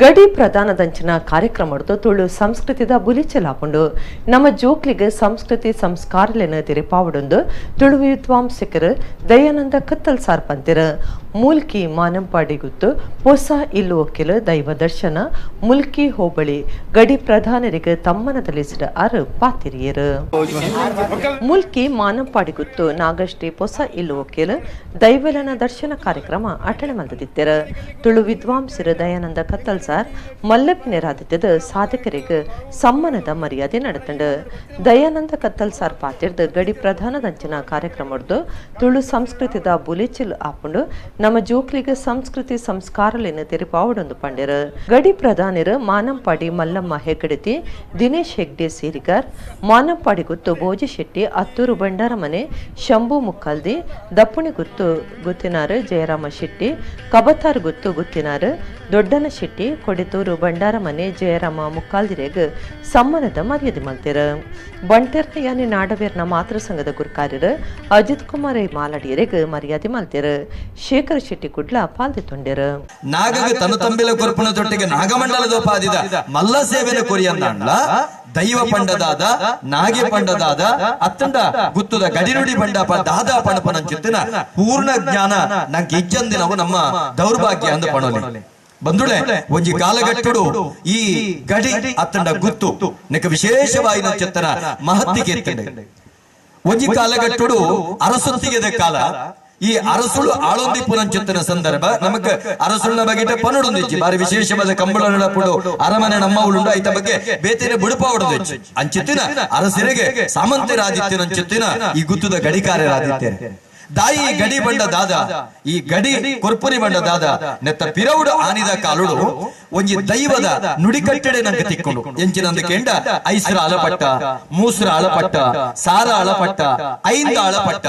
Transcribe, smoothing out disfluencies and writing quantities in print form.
ಗಡಿ ಪ್ರಧಾನದಂಚಿನ ಕಾರ್ಯಕ್ರಮಡ್ದು ತುಳು ಸಂಸ್ಕೃತಿದ ಬುಲಿಚಲಾಪುಂಡು ನಮ್ಮ ಜೋಕ್ಲಿಗೆ ಸಂಸ್ಕೃತಿ ಸಂಸ್ಕಾರಲೆನ ತಿರಿಪಾವಡುಂದು ತುಳು ವಿದ್ವಾಂಸಕರು ದಯಾನಂದ ಕತ್ತಲ್ ಸಾರ್ ಪಂತಿರು. ಮೂಲ್ಕಿ ಮಾನಂಪಾಡಿ ಗುತ್ತು ಪೊಸ ಇಲ್ಲು ಒಕ್ಕಿಲು ದೈವ ದರ್ಶನ ಮುಲ್ಕಿ ಹೋಬಳಿ ಗಡಿ ಪ್ರಧಾನರಿಗೆ ತಮ್ಮನದಲಿಸಿದ ಅರು ಪಾತಿರಿಯರು. ಮುಲ್ಕಿ ಮಾನಂಪಾಡಿ ಗುತ್ತು ನಾಗಶ್ರೀ ಪೊಸ ಇಲ್ಲು ಒಕ್ಕಿಲು ದೈವಲನ ದರ್ಶನ ಕಾರ್ಯಕ್ರಮ ಅಟಣೆ ಮಲ್ದಿತ್ತಿರು. ತುಳು ವಿದ್ವಾಂಸರು ದಯಾನಂದ ಕತ್ತಲ್ ಸಾರ್ ಮಲ್ಲಪಿನರಾದಿತ್ತದ ಸಾಧಕರಿಗೆ ಸಮ್ಮಾನದ ಮರ್ಯಾದೆ ನಡೆತಂಡು. ದಯಾನಂದ ಕತ್ತಲ್ ಸಾರ್ ಪಾತಿರ್ದು ಗಡಿ ಪ್ರಧಾನದಂಚಿನ ಕಾರ್ಯಕ್ರಮಡ್ದು ತುಳು ಸಂಸ್ಕೃತಿದ ಬುಲೆಚಿಲ್ ಆಪುಂಡು ನಮ್ಮ ಜೋಕ್ಲಿಗೆ ಸಂಸ್ಕೃತಿ ಸಂಸ್ಕಾರಲೆನ ತೆರಿಪಾವಡೊಂದು ಪಂಡೆರು. ಗಡಿ ಪ್ರಧಾನರು ಮಾನಂಪಾಡಿ ಮಲ್ಲಮ್ಮ ಹೆಗ್ಗಡತಿ, ದಿನೇಶ್ ಹೆಗ್ಡೆ ಸೇರಿಗಾರ್, ಮಾನಂಪಾಡಿ ಗುತ್ತು ಭೋಜಶೆಟ್ಟಿ, ಅತ್ತೂರು ಬಂಡಾರಮನೆ ಶಂಭು ಮುಕ್ಕಲ್ದಿ, ದಪ್ಪುಣಿ ಗುತ್ತು ಗುತ್ತಿನಾರು ಜಯರಾಮ ಶೆಟ್ಟಿ, ಕಬತಾರ್ ಗುತ್ತು ಗುತ್ತಿನಾರು ದೊಡ್ಡನ ಶೆಟ್ಟಿ, ಕೊಡಿತೂರು ಬಂಡಾರಮನೆ ಜಯರಾಮ ಮುಕ್ಕಾಲ್ದಿರೆಗ್ ಸಮ್ಮಾನದ ಮರ್ಯಾದೆ ಮಲ್ತೆರು. ಬಂಟೆರ್ನ ಯಾನೆ ನಾಡವೇರ್ನ ಮಾತೃ ಸಂಘದ ಗುರುಕಾರ್ಯರು ಅಜಿತ್ ಕುಮಾರ್ ಮಾಲಡಿಯರೆಗ್ ಮರ್ಯಾದೆ ಮಲ್ತೆರು. ಶೇಖರ್ ಶೆಟ್ಟಿ ಕುಡ್ಲ ಪಾಲ್ದಿ ತೊಂಡೆರು. ನಾಗಗ ತನು ತಂಬಿಲ ಕೊರ್ಪುನ ಜೊತೆಗೆ ನಾಗಮಂಡಲದೋಪಾದಿದ ಮಲ್ಲ ಸೇವೆನ ಕೊರಿಯಂದಾಂಡ್ಲ ದೈವ ಪಂಡದಾದ ನಾಗೆ ಪಂಡದಾದ ಅತ್ತಂಡ ಗುತ್ತದ ಗಡಿನುಡಿ ಬಂಡಪ ದಾದಾ ಪಣಪನಂಚಿತ್ತಿನ ಪೂರ್ಣ ಜ್ಞಾನ ನಂಗೆ ಇಜ್ಜಂದಿನವು ನಮ್ಮ ದೌರ್ಭಾಗ್ಯ ಅಂದ ಪಣೋಲಿ. ಬಂಧುಳೆ ಒಂಜಿ ಕಾಲಗಟ್ಟುಡು ಈ ಗಡಿ ಅತ್ತಂಡ ಗುತ್ತು ನೆಕ ವಿಶೇಷವಾಗಿ ಚಿತ್ತನ ಮಹತ್ತಿಗೆ ಎತ್ತಂಡೆ. ಒಂಜಿ ಕಾಲಗಟ್ಟುಡು ಅರಸೊತ್ತಿಗೆದ ಕಾಲ ಈ ಅರಸುಳು ಆಳೊಂದಿಪ್ಪುನಂಚಿತ್ತಿನ ಸಂದರ್ಭ ನಮಕ್ ಅರಸುಳ್ನ ಬಗ್ಗೆ ಪನುಡೊಂದಿಚ್ಚಿ ಬಾರಿ ವಿಶೇಷವಾದ ಕಂಬಳ ನಡಪುಡು ಅರಮನೆ ನಮ್ಮ ಉಳುಂಡು ಐತ ಬಗ್ಗೆ ಬೇತೇನೆ ಬುಡುಪ ಹೊಡೆದಿಚ್ಚಿ ಅಂಚಿತ್ತಿನ ಅರಸರಿಗೆ ಸಾಮಂತರಾದಿತ್ಯನಂಚಿತ್ತಿನ ಈ ಗುತ್ತದ ಗಡಿಕಾರ್ಯರಾದಿತ್ತೇನೆ. ದಾಯಿ ಗಡಿ ಬಂಡ ದಾದ ಈ ಗಡಿ ಕೊರ್ಪುರಿ ಬಂಡ ದಾದ ನೆತ್ತ ಪಿರೌಡು ಆನಿದ ಕಾಲುಡು ಒಂಜಿ ದೈವದ ನುಡಿಕಟ್ಟಡೆ ನಂಗೆ ತಿಕ್ಕೊಂಡು ಎಂಚಿನಂದ ಕೇಂಡ ಐಸ್ರ ಅಲಪಟ್ಟ, ಮೂಸ್ರ ಅಳಪಟ್ಟ, ಸಾರ ಅಳಪಟ್ಟ, ಐಂದ ಅಳಪಟ್ಟ.